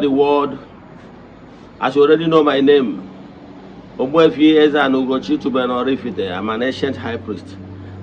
The world. As you already know my name, Ogbuefi Eze-Ana Ugochi tubelu Oraifite. I'm an ancient high priest.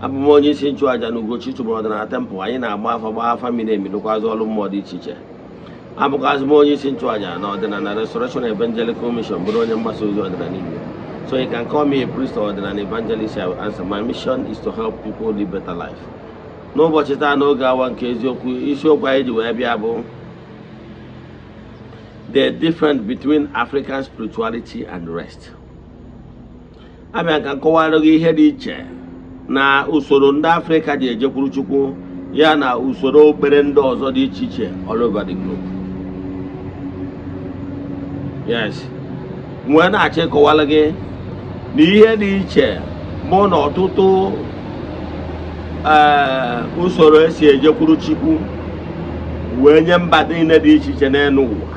Abụ m onye isi nchụaja na Ugochi tubelu ọdịnala temple. Anyị na-agba afa, gbaa afa miri emi, rụkwazị ọrụ mmụọ dị iche iche. Abụkwazị m onye isi nchụaja na Ọdịnala Restoration Evangelical Mission, bụrụ onye mgbasa ozi ọdịnala Igbo. So you can call me a priest or ọdịnala evangelist, I will answer. My mission is to help people live better life. N'ụbọchị taa, n'oge awa nke eziokwu, isiokwu anyị ji wee bịa bụ the difference between African spirituality and rest. Abịa ka nkọwara gị ihe dị iche na usoro ndị Afrịka ji ejekwuru Chukwu ya na usoro okpere ndị ọzọ dị iche iche all over the globe. Yes, nwee na-achọ ịkọwara gị na ihe dị iche bụ na ọtụtụ usoro esi ejekwuru Chukwu wee nye mba niile dị iche iche n'elu ụwa.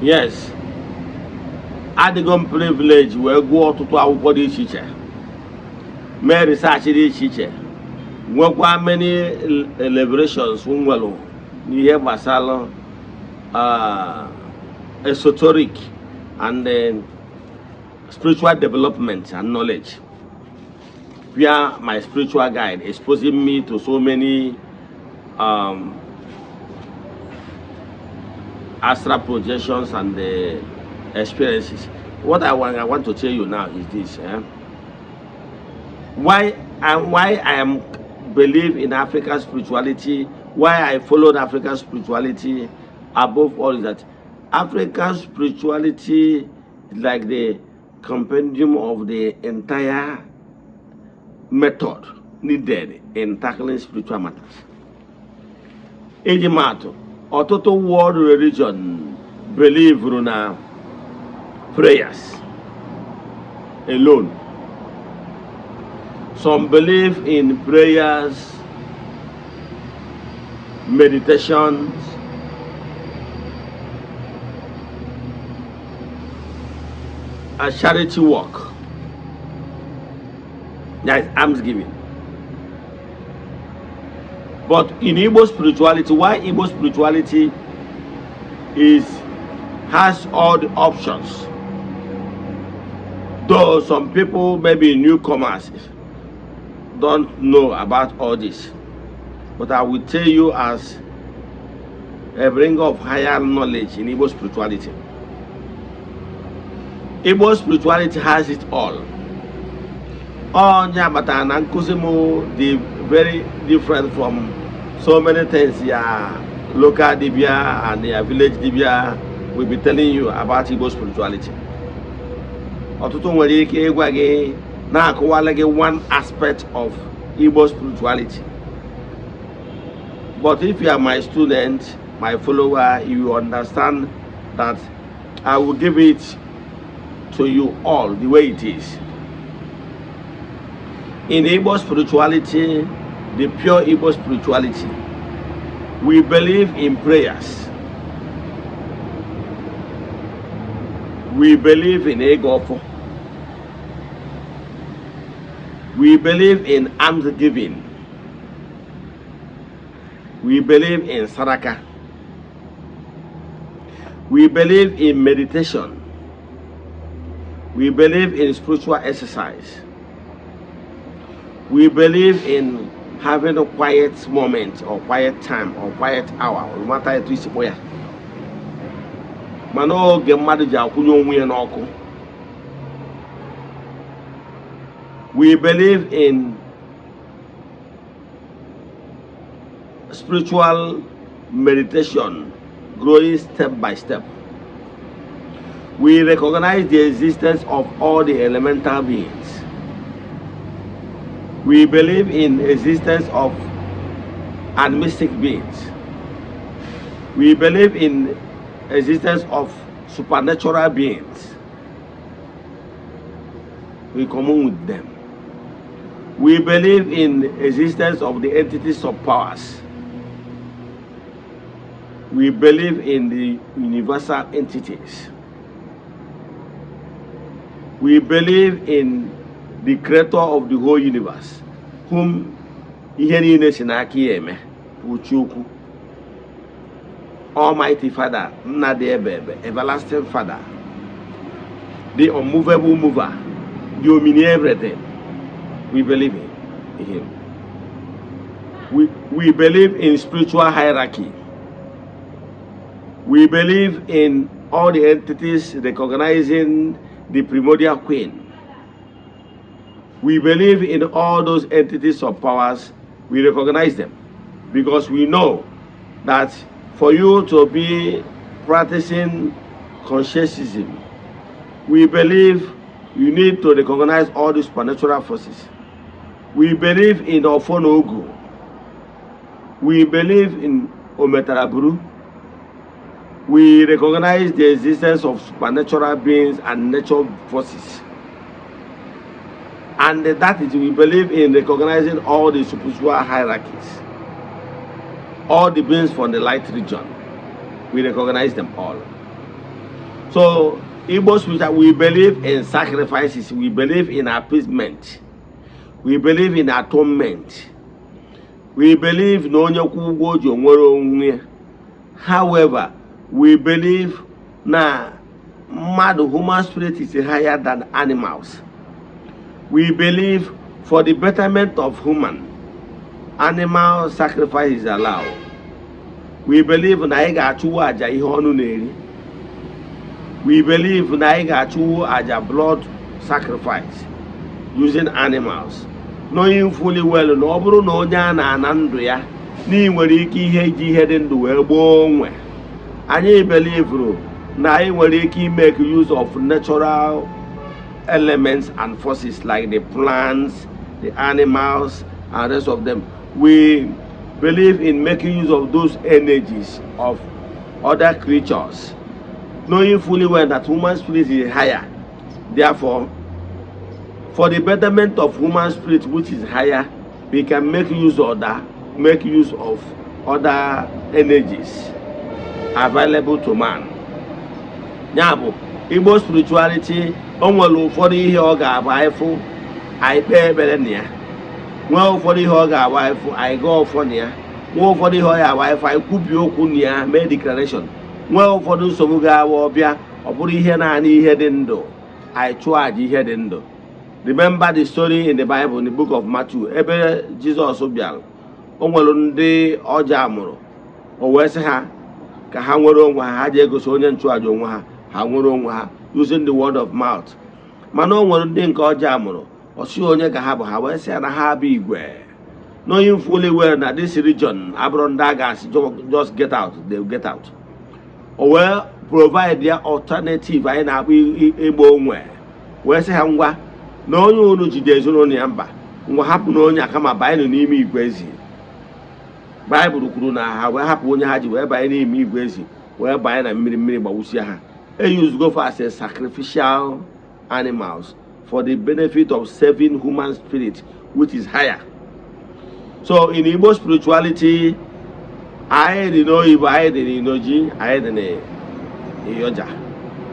Yes, adịgo m privilege wee gụọ ọtụtụ akwụkwọ dị iche iche, mee research dị iche iche, nwekwa many revelations m nwere n'ihe gbasara esoteric and then spiritual development and knowledge, where my spiritual guide exposing me to so many astral projections and the experiences. What I want to tell you now is this: eh? Why I am believe in African spirituality, why I followed African spirituality above all, is that African spirituality is like the compendium of the entire method needed in tackling spiritual matters. Iji maatụ, ọtụtụ world religion believe na prayers alone. Some believe in prayers, meditations, and charity work. That is almsgiving. But in Igbo spirituality, why Igbo spirituality is has all the options. Though some people, maybe newcomers, don't know about all this. But I will tell you, as a bringer of higher knowledge in Igbo spirituality. Igbo spirituality has it all. Onye abatara na nkụzi m dị very different from so many things ya local dibia and their village dibia will be telling you about Igbo spirituality. Ọtụtụ nwere ike ịgwa gị, na-akụwala gị one aspect of Igbo spirituality. But if you are my student, my follower, you understand that I will give it to you all the way it is. In Igbo spirituality, the pure Igbo spirituality, we believe in prayers. We believe in ịgọ ọfọ. We believe in almsgiving. We believe in saraka. We believe in meditation. We believe in spiritual exercise. We believe in having a quiet moment or quiet time or quiet hour, no matter etu isi kpọ ya. Mana oge mmadụ ji akwụnye onwe ya n'ọkụ. We believe in spiritual meditation, growing step by step. We recognize the existence of all the elemental beings. We believe in existence of animistic beings. We believe in existence of supernatural beings. We commune with them. We believe in existence of the entities of powers. We believe in the universal entities. We believe in the creator of the whole universe, whom ihe niile si n'aka ya eme, bụ Chukwu. Almighty Father, Nna dị ebe ebe, Everlasting Father, the unmovable mover, the omni everything. We believe in him. We believe in spiritual hierarchy. We believe in all the entities recognizing the primordial queen. We believe in all those entities of powers. We recognize them because we know that for you to be practicing consciencism, we believe you need to recognize all the supernatural forces. We believe in Ofonogu. We believe in Ometaraburu. We recognize the existence of supernatural beings and nature forces. And that is, we believe in recognizing all the spiritual hierarchies, all the beings from the light region. We recognize them all. So, Igbo spiritual, we believe in sacrifices, we believe in appeasement, we believe in atonement, we believe na onye kwụ ụgwọ o ji onwere onwe ya. However, we believe na mmadụ, human spirit, is higher than animals. We believe for the betterment of human, animal sacrifice is allowed. We believe na anyị ga-achụwo aja ihe ọnụ na-eri. We believe na anyị ga-achụwo aja blood sacrifice using animals, knowing fully well na ọ bụrụ na onye a na-ana ndụ ya na ị nwere ike ihe iji ihe dị ndụ wee gboo onwe. Anyị believe na anyị nwere ike make use of natural elements and forces like the plants, the animals, and rest of them. We believe in making use of those energies of other creatures, knowing fully well that human spirit is higher. Therefore, for the betterment of human spirit, which is higher, we can make use of other energies available to man. Ya bụ Igbo spirituality, o nwere ụfọdụ ihe ọ ga-abụ anyị fụ, anyị kpee ekpere na ya. Nwee ụfọdụ ihe ọ ga-abụ anyị fụ, anyị gaa ọfọ na ya. Nwee ụfọdụ ihe ọ ga-abụ anyị fụ, anyị kwubie okwu na ya, mee declaration. Nwee ụfọdụ nsogbu ga-abụ ọbịa, ọ bụrụ ihe naanị ihe dị ndụ, anyị chụọ àjà ihe dị ndụ. Remember the story in the Bible, in the book of Matthew, ebe Jizọs bịara, o nwere ndị ọja mụrụ, o wee sị ha ka ha nwere onwe ha, ha ji egosi onye nchụàjà onwe ha, ha nwere onwe ha using the word of mouth. Mana o nwere ndị nke ọjọọ mụrụ, ọ sị onye ka ha bụ, ha wee sị ya na ha bụ igwe, knowing fully well na this region abụrụ ndị a ga-asị just get out, they will get out. O wee provide ya alternative anyị na-akpọ ịgba onwe, wee sị ha, ngwa, na onye unu jide ezinụlọ ya, mba, ngwa, hapụ na onye a, kama banye n'ime igwe ezi. Baịbụl kwuru na ha wee hapụ onye ha ji wee banye n'ime igwe ezi, wee banye na mmiri, mmiri gbawusie ha. E use go for as a sacrificial animals for the benefit of saving human spirit, which is higher. So in Igbo spirituality, anyị dị n'oyibo, anyị dị n'inoji, anyị dị n'ịyọja,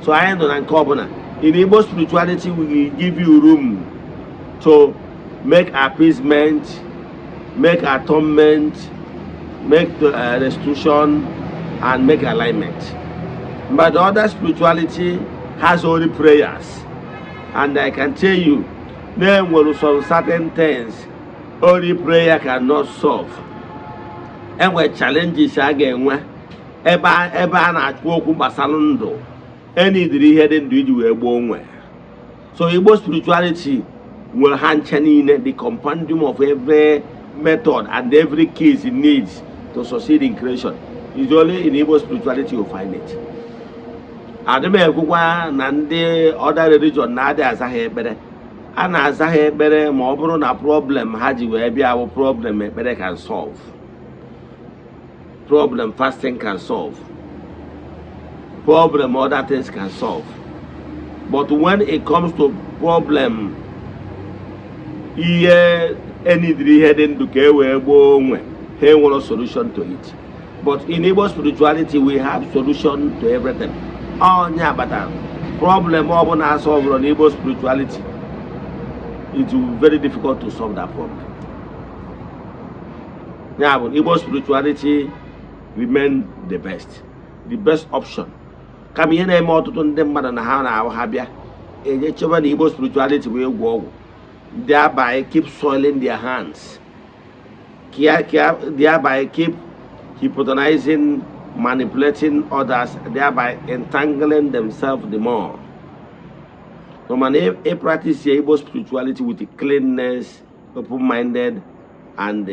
so anyị nọ na nke ọbụla. In Igbo spirituality, we will give you room to make appeasement, make atonement, make the restitution and make alignment. But the other spirituality has only prayers, and I can tell you there nwere some certain things only prayer cannot solve. Enwere challenges a ga-enwe ebe a na-achụ okwu gbasara ndụ, enidiri ihe dị ndụ iji wee gboo onwe. So Igbo spirituality nwere ha nche niile, the compendium of every method and every case it needs to succeed in creation is only in Igbo spirituality you find it. Adị m ekwukwa na ndị other religion na-adị aza ha ekpere. A na-aza ha ekpere ma ọ bụrụ na problem ha ji wee bịa bụ problem ekpere can solve, problem fasting can solve, problem other things can solve. But when it comes to problem ihe enidiri ihe dị ndụ ka e wee gboo onwe ha, enwere solution to it. But in Igbo spirituality, we have solution to everything. Onye agbata problem ọbụla asolvụrụ n'Igbo spirituality, it will be very difficult to solve that problem. Ya bụ, Igbo spirituality remain the best. the best option. Kama ihe na-eme ọtụtụ ndị mmadụ na ha na-ahụ ha bịa eje chọba na Igbo spirituality bụ ịgwọ ọgwụ, thereby keep soiling their hands, thereby keep hypnotizing, manipulating others, thereby entangling themselves the more. No man, a practice Igbo spirituality with cleanness, open-minded, and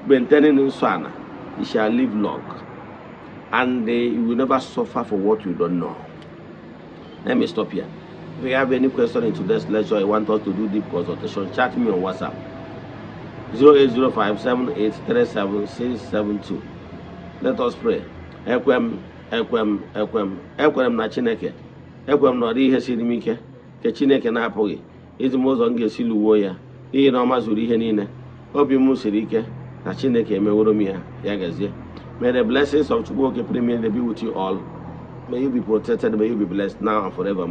maintaining nsọ ana, you shall live long, and you will never suffer for what you don't know. Let me stop here. If you have any question in today's lecture, you want us to do deep consultation, chat me on WhatsApp 08057837672. Let us pray. Ekwem, ekwem, ekwem, ekwere m na Chineke. Ekwere m na ọ dị ihe siri m ike nke Chineke na-apụghị izi m ụzọ m ga-esi lụwuo ya, n'ihi na ọ mazuru ihe niile. Obi m siri ike na Chineke emeworo m ya. Ya gazie. May the blessings of Chukwu Okike be with you all. May you be protected, may you be blessed now and forevermore.